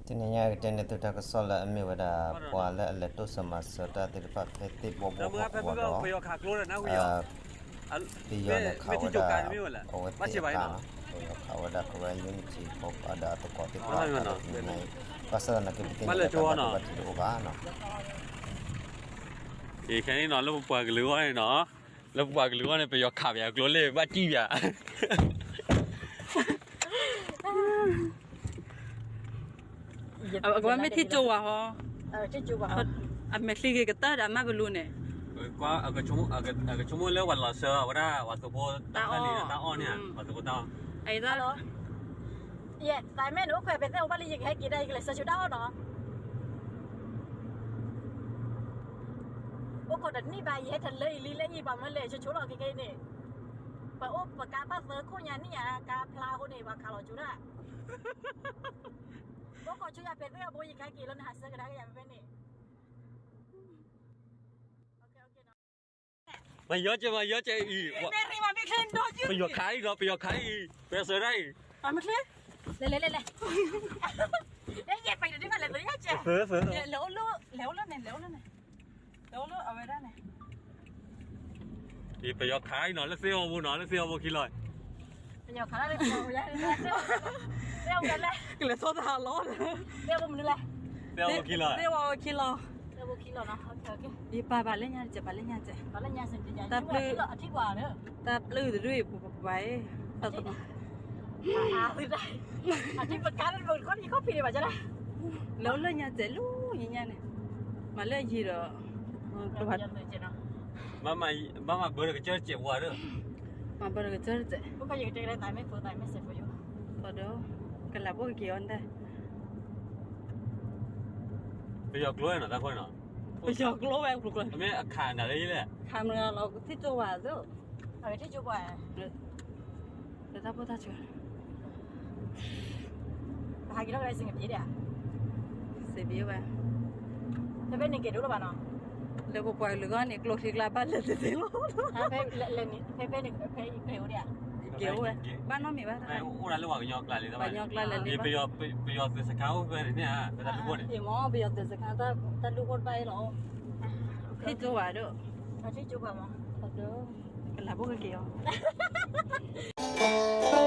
တနံၤညါကတဲန့ၢ်သုတၢ်ကစီၣ်လၢအမ့ၢ်ဝဲဒၣ် ပှၤလၢအလဲၤတိစၢၤမၤစၢၤတၢ်သ့ၣ်တဖၣ်ဖဲသ့ၣ်ဘီဘီအဃိဒီး ပယီၤန့ၣ်ခးဝဲဒၣ် အဝဲသ့ၣ်အကါနီၤ ပယီၤခးဝဲဒၣ် Karen Unity ဒီးအသကိးသ့ၣ်တဖၣ်အကါဒီးတနံၤညါအံၤ ဘၣ်ဆၣ်သနာ်က့ ပသ့ၣ်ညါလၢတၢ်ဘၣ်ဒိဘၣ်ထံးတအိၣ်ဘၣ်နီၤ အံၤခဲန့ၣ်နီၤ လၢပပှၤကလုာ်အဂီၢ်န့ၣ်နီၤ လၢပပှၤကလုာ်အဂီၢ်န့ၣ် ပယီၤခးပယီၤကျိလ့ၣ် ဘၣ်တံၢ်ပယီၤ အကဘၣ်မ့ၢ်ထံၣ်ကၠိဝဲဟီ, အမဲာ်ချံဂ့ၤကတၢၢ်ဒီးအမၢ်ပလူန့ၣ်, အကဆိကမိၣ်လၢပှၤလီၤစၢၤဝဲဒၣ် ပှၤသုးဖိတၢ်အီၣ်န့ၣ်, ပှၤသုးဖိတၢ်အီၣ်, ယဲ တၢ်မ့ၢ်န့ၣ် အိၣ်ခွဲးဖဲသ့ၣ်အိၣ်ဘၣ်လၢယကဟဲက့ၤဒၣ် ယကလဲၤဆၢဆိတၢ်အီၣ်နီၤ, အိၣ်ခိးတနံၣ်ဘၣ် ယဟဲတလၢအံၤလံ လၢအံၤပှၤမၢလဲၤဆိဆိလီၤ ခဲကနံၣ်န့ၣ်, ပအိၣ်ပကါဘၣ်သၢခိၣ်ညါနံၣ်ညါ ကါဖျါအဃိန့ၣ် ပှၤခးလီၤကၠိဒၣ် အိၣ်ခိးဆိယၤဖဲသ့ၣ်အဘိ ယကဟဲက့ၤလၢနဟးဆၢကဒါက့ၤယၤဖဲဖဲန့ၣ်, မၤယီၤကဲ မၤယီၤကဲအံၤ, ပယီၤခးအံၤဒီး ပယီၤခးအံၤ, ပယီၤစၢၤဒၣ်အံၤ, လဲၤလဲၤလဲၤလဲၤ, လဲၤလဲၤလဲၤ, လဲၤအိၣ်လၢ လဲၤအိၣ်လၢန့ၣ် လဲၤအိၣ်လၢန့ၣ်, လဲၤအိၣ်လၢအဝဲဒၣ်န့ၣ် ပယီၤခးအံၤနီၤ လၢသ့ၣ်အီၤဘိနီၤ လၢသ့ၣ်အီၤဘိခံလီၤ, ပယီၤခးလၢသ့ၣ်အီၤဘိ, ကလဲၤထီၣ်တၢ်လီၤ, သ့ၣ်အီၤဘိမနုၤလဲၣ်, သ့ၣ်အီၤဘိခံလီၤ, သ့ၣ်အီၤဘိခံလီၤ, ယပာ်ပာ်လၢညါတစဲး ပာ်လၢညါတစဲး, တၢ်ပျုၢ်, တၢ်ပျုၢ်တဒူၣ်အံၤ ပပာ်အံၤ, အထံပကါ လဲၤအိၣ်လၢညါတစဲးလၢညါညါန့ၣ်, မၤလၢအယံၤဒီး, ဘၣ်မၤဘၢတကစၢၢ်တစဲးဝဲဒီး, မၤဘၢတကစၢၢ်တစဲး, ဒီး, ကလးဘိၣ်ကက့ၤအီၤတၢ်, ပယီၤကျိဝဲနီၤ တၢ်ခိၣ်နီၤ, ပယီၤကျိဝဲ, မ့ၢ်အခးနၤလၢယလဲၣ်, ခးမနုၤလီၤ ထံၣ်ကၠိဝဲသိး, အဝဲထံၣ်ကၠိပှၤ လၢတၢ်ဖိတၢ်ဆၢ, ပဟးက့ၤထီၣ်ကဒါစ့ၣ်ကပ့ၤဒၣ်, စ့ၣ်ကပ့ၤဝဲ, ဖဲဖဲန့ၣ်ကဲၤဒိၣ်လၢၤဘၣ်နီၤ, လၢပပှၤကလုာ်ဂီၢ်န့ၣ် ကျိချံကျါဘၣ်လဲၤသ့သ့လီၤ, ဖဲဖဲန့ၣ် ဖဲကဲၤအိၣ်ဒၣ်, ကဲၤအိၣ်ဝဲ, ဘၣ်နီတမံၤဘၣ်, အိၣ်ဒၣ်လၢပှၤကညီကျါလံ, ပှၤကညီကျါလဲၤလံ, ပယီၤသုးစခါအိၣ်ဖဲန့ၣ်ဧါ, ပတၢ်လူၢ်ခိၣ်န့ၣ်, မ့ၢ်ပယီၤသုးစခါ တၢ်လူၢ်ခိၣ်တဖၣ်အံၤလီၤ, ထံၣ်ကၠိဝဲဒီး, ကလးဘိၣ်ကက့ၤအီၤ Thank you.